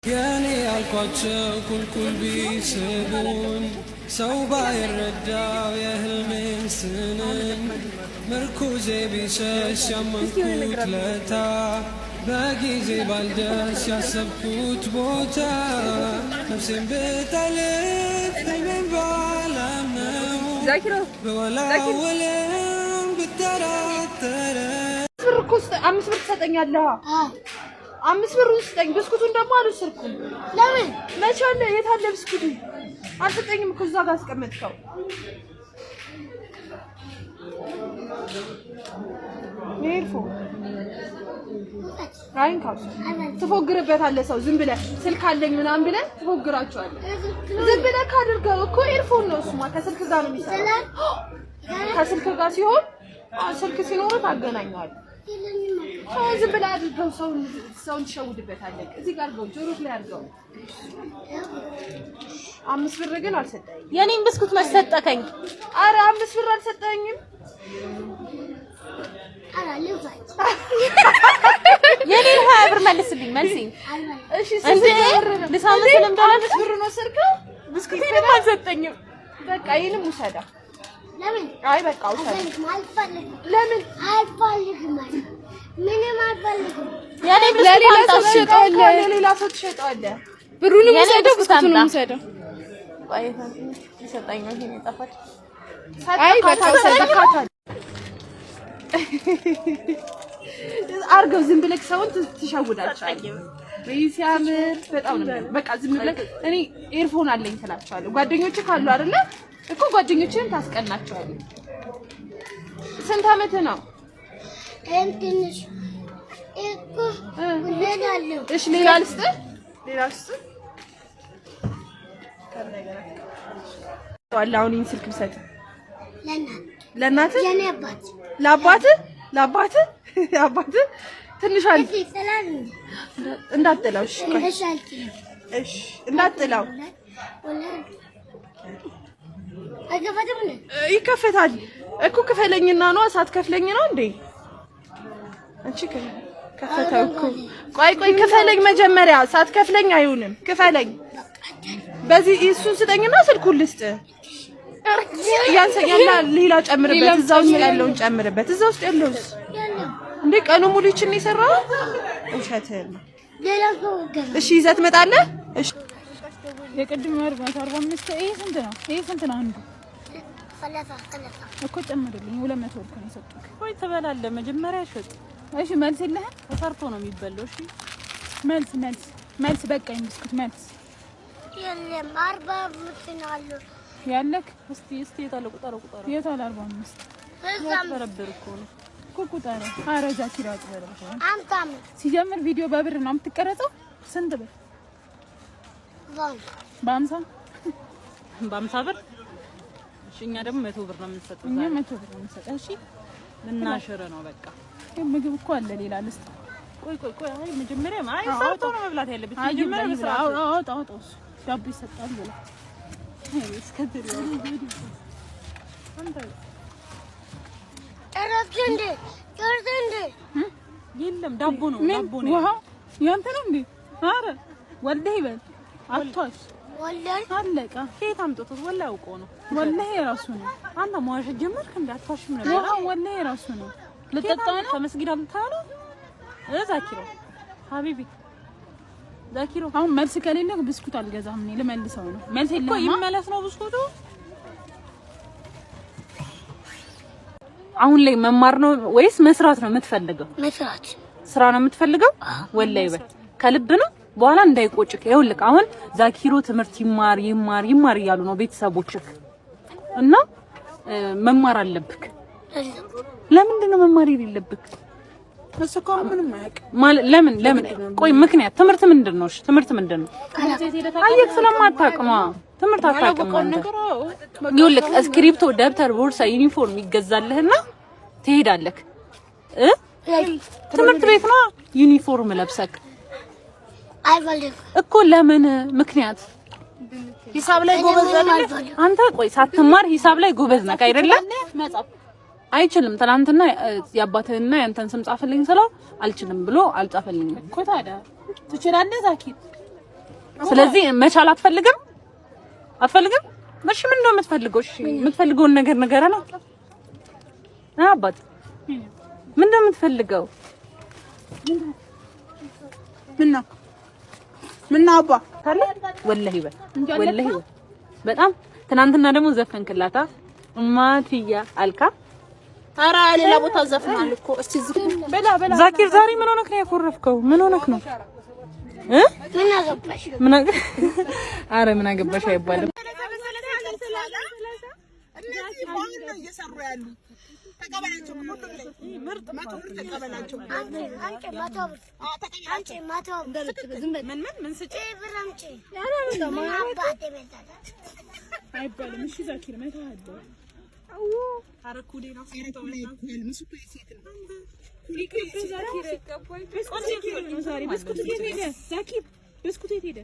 የኔ ያልኳቸው ቁልቁል ቢስቡኝ ሰው ባይረዳው የህልሜን ስንኝ ምርኩዜ ቢሸሽ ያመንኩት ለታ በጊዜ ባልደርስ ያሰብኩት ቦታ ነፍሴን ብጠልፍ ህልሜን ባላምነው ብወላወልም ብጠራጠር 5 ብር ትሰጠኛለህ? 5 ብር ስጠኝ። ብስኩቱን ደግሞ አልወሰድኩም። ለምን? መቼ አለ? የት አለ ብስኩቱ? አልሰጠኝም እኮ እዛ ጋር አስቀመጥከው። earphone አይንካ። ትፎግርበታለህ። ሰው ዝም ብለህ ስልክ አለኝ ምናምን ብለህ ትፎግራቸዋለህ። ዝም ብለህ ካድርገው እኮ earphone ነው እሱማ። ከስልክ ጋር ነው የሚሰራው። ከስልክ ጋር ሲሆን ስልክ ሲኖርህ ታገናኘዋለህ። ዝም ብለህ አድርገው። ሰውን ትሸውድበታለህ። እዚህ ጋር አድርገው፣ ጆሮህ ላይ አድርገው። 5 ብር ግን አልሰጠኝም። የኔን ብስኩት መች ሰጠከኝ? ኧረ 5 ብር አልሰጠኝም። የኔን 20 ብር መልስልኝ። መልስኝ። እሺ እንዴ ልሳም ስለምዳለ 5 ብር ነው ወሰድከው። ብስኩቴንም አልሰጠኝም። በቃ ይሄንም ውሰዳ። ለምን? አይ በቃ ውሰዳ። አልፈልግም። ለምን አልፈልግም? ምንም አልፈልግም። የኔን ብስኩት አምጣ። ለሌላ ሰው ትሸጠዋለህ። ብሩንም የኔን ውሰደው፣ ብስኩት ብስኩቱንም አምጣ። ውሰደው። ቆይ ይሰጠኛል። ይሄን ይጠፋል። አይ በቃ ውሰደው። አድርገው ዝም ብለህ ሰውን ትሸውዳቸዋለህ። ወይ ሲያምር በጣም ነው የሚያምር። በቃ ዝም ብለህ እኔ earphone አለኝ ትላቸዋለህ። ጓደኞችህ ካሉ አይደለ እኮ ጓደኞችህን ታስቀናቸዋለህ። ስንት ዓመትህ ነው? ትንሽ እኮ እወዳለሁ። እሺ ሌላ ልስጥህ፣ ሌላ ልስጥህ። አሁን ይሄን ስልክ ብሰጥህ ለእናት ለእናትህ የኔ አባት ለአባትህ ለአባትህ አባትህ ትንሽ አለ እዚህ ሰላም እንዳትጥለው። እሺ ቆይ እሺ አልችልም። እሺ እንዳትጥለው። አይከፈትም እንዴ? ይከፈታል እኮ ክፈለኝና ነው። ሳትከፍለኝ ነው እንዴ? አንቺ ከፈተው እኮ። ቆይ ቆይ ክፈለኝ መጀመሪያ። ሳትከፍለኝ አይሆንም። ክፈለኝ። በዚህ እሱን ስጠኝና ስልኩን ልስጥ። ያንሰኛል። ሌላ ጨምርበት። እዛ ውስጥ ያለውን ጨምርበት። እዛ ውስጥ ያለውስ እንዴ ቀኑ ሙሉ ይችን የሰራው ውሸትህን ነው። ሌላ ሰው ገዛ። እሺ ይዘህ ትመጣለህ። እሺ የቅድም 45። ይሄ ስንት ነው? ይሄ ስንት ነው? አንዱ ሰላሳ ሰላሳ እኮ ጨምርልኝ። 200 ብር ነው የሰጡት። ቆይ ትበላለህ። መጀመሪያ ሽጥ። እሺ መልስ የለህም? ተሰርቶ ነው የሚበላው። እሺ መልስ መልስ መልስ። በቃኝ ብስኩት መልስ የለም 45 ነው አሉ። ያለክ እስቲ እስቲ የታለ ቁጠረው፣ ቁጠረው። የታለ 45? እዛም ያጭበረብር እኮ ነው። እኮ ቁጠረው። ኧረ ዛኪራ አጭበረብር። 55 ሲጀምር ቪዲዮ በብር ነው የምትቀረጸው? ስንት ብር? በ50 በ50 ብር። እሺ እኛ ደግሞ 100 ብር ነው የምንሰጠው። እኛ ዛሬ 100 ብር ነው የምንሰጠው። እሺ ልናሽር ነው በቃ። ይሄ ምግብ እኮ አለ ሌላ ልስጥ። ቆይ ቆይ ቆይ። አይ መጀመሪያ አይ ሰርቶ ነው መብላት ያለበት። አይ መጀመሪያ ይብላ፣ መስራት አውጣ አውጣ አውጣ። እሱ ዳቦ ይሰጣል ብላ እስከድር አንተ ጨረስክ እንዴ? ጨረስክ እንዴ? የለም ዳቦ ነው ምን ዳቦ ነው። ውሃ ያንተ ነው እንዴ? አረ ወልደህ ይበል አቷሽ ወላሂ አለቀ። ከየት አምጥቶት ወላሂ አውቆ ነው። ወላሂ የራሱ ነው። አንተ መዋሸት ጀመርክ እንዴ? አትዋሽም ነበር። ውሃ ወላሂ የራሱ ነው። ልጠጣ ነው። ከመስጊድ አምጥተህ ነው እ ዛኪሮ حبيبي ዛኪሮ አሁን መልስ ከሌለ ብስኩት አልገዛም እኔ ልመልሰው ነው። መልስ እኮ የለህማ? ይመለስ ነው ብስኩቱ። አሁን ላይ መማር ነው ወይስ መስራት ነው የምትፈልገው? መስራት። ስራ ነው የምትፈልገው? ወላሂ በል ከልብ ነው። በኋላ እንዳይቆጭክ። ይኸውልህ አሁን ዛኪሮ ትምህርት ይማር ይማር ይማር እያሉ ነው ቤተሰቦችክ እና መማር አለብክ። ለምንድን ነው መማር የሌለብክ? እሱ እኮ አሁን ምንም አያውቅም። ማለት ለምን ለምን? ቆይ ምክንያት ትምህርት ምንድን ነው? እሺ ትምህርት ምንድን ነው? አየህ ስለማታውቅ ነዋ። ትምህርት አታውቅም አንተ። ይኸውልህ እስክሪብቶ፣ ደብተር፣ ቦርሳ፣ ዩኒፎርም ይገዛልህና ትሄዳለህ እ ትምህርት ቤት ነዋ ዩኒፎርም ለብሰክ አልፈልግም። እኮ ለምን ምክንያት ሂሳብ ላይ ጎበዝ አይደለ? አንተ ቆይ ሳትማር ሂሳብ ላይ ጎበዝ ነህ አይደለ? አይችልም። ትናንትና የአባትህንና ያንተን ስም ጻፍልኝ ስለው አልችልም ብሎ አልጻፈልኝም እኮ ታዲያ ትችላለህ ዛኪር። ስለዚህ መቻል አትፈልግም አትፈልግም? እሺ ምንድን ነው የምትፈልገው? እሺ የምትፈልገውን ነገር ንገረና። አባት ምንድን ነው የምትፈልገው? ምነው ምነው አባ ታለ ወላሂ በል ወላሂ በል። በጣም ትናንትና ደግሞ ዘፈንክላታ እማትያ አልካ። ኧረ ሌላ ቦታ ዘፍናል እኮ። እስቲ ዝም በላ በላ። ዛኪር ዛሬ ምን ሆነክ ነው ያኮረፍከው? ምን ሆነክ ነው እ ምን አገባሽ? ምን ኧረ ምን አገባሽ አይባልም። እነዚህ ሆን ነው እየሰሩ ያሉ። ተቀበላቸው፣ ሁሉም ላይ 100 ብር ተቀበላቸው። አምጪ 100 ብር፣ አምጪ 100 ብር። ምን ምን ምን ስጪ ብር አምጪ። ምን አባቴ በዛታ አይባልም። እሺ ዛኪር መታሃለ ብስኩት የት ሄደ?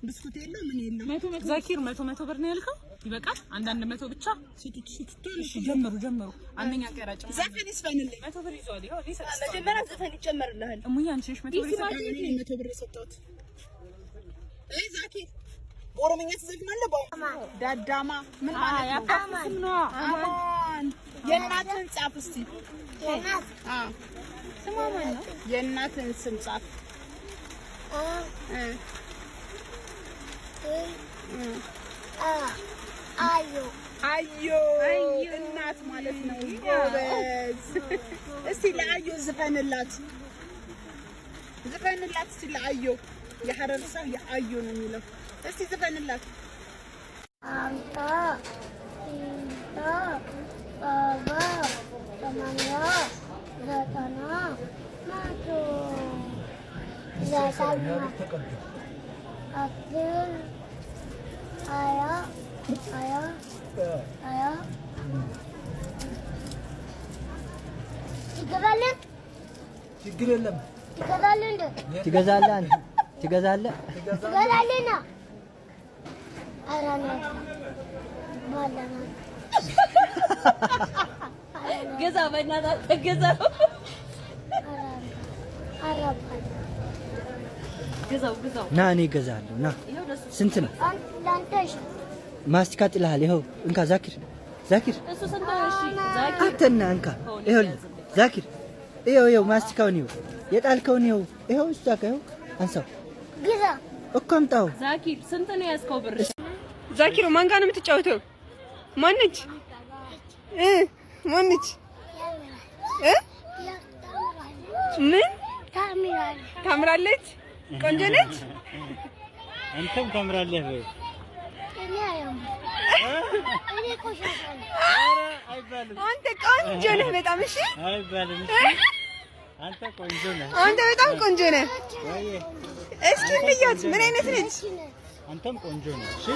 ብስኩት የለው ምን የለው። ዛኪር 100 100 ብር ነው ያልከው? ይበቃል። አንዳንድ 100 ብቻ። እሺ ጀምሩ ጀምሩ። አንደኛ ቀራጭ ዘፈን ይስፈንልኝ። 100 ብር ይዟል። ይኸው እኔ ሰጥቼዋለሁ። መጀመሪያ ዘፈን ይጨመርልሃል። እሙዬ አንቺ ነሽ 100 ብር የሰጠሁት። እኔ 100 ብር የሰጠሁት። አይ ዛኪር በኦሮምኛ ትዘፍናለህ? ዳዳማ ምን ማለት ነው? አማን። የእናትህን ጻፍ እስቲ። የእናት የእናትህን ስም ጻፍ። አ እ አ አዮ። አዮ እናት ማለት ነው። ጎበዝ። እስቲ ለአዮ ዝፈንላት፣ ዝፈንላት እስቲ ለአዮ። የሐረር ሰው የአዮ ነው የሚለው። እስቲ ዝፈንላት። አምጣ ኢንታ 70 80 90 100 ዘጠና 10 20 20 20 ትገዛለህ? ችግር የለም። ትገዛለህ እንዴ? ትገዛለህ? አንተ ትገዛለህ? ትገዛለህ? ና ኧረ ና ባለና ገዛ በእናትህ ገዛ። ኧረ ባለ ገዛው ገዛው። ና እኔ እገዛለሁ። ና ስንት ነው? ለአንተ እሺ። ማስቲካ ጥለሃል። ይኸው እንካ ዛኪር፣ ዛኪር እሱ ስንት ነው? እሺ ዛኪር አንተና እንካ። ይኸውልህ ዛኪር፣ ይኸው ይኸው ማስቲካውን ይኸው የጣልከውን ይኸው ይኸው እዛ ጋ ይኸው አንሳው ግዛ። እኮ አምጣው። ዛኪር ስንት ነው ያዝከው ብር? ዛኪር ማን ጋር ነው የምትጫወተው? ማነች እ ማነች እ ምን ታምራለህ። ታምራለች? ቆንጆ ነች። አንተም ታምራለህ ወይ? እኔ አያምርም። እኔ ቆሻሻ ነኝ። አይባልም፣ አንተ ቆንጆ ነህ በጣም። እሺ አይባልም። አንተ ቆንጆ ነህ። አንተ በጣም ቆንጆ ነህ። ወይ እስኪ እንያት ምን አይነት ነች? አንተም ቆንጆ ነህ። እሺ።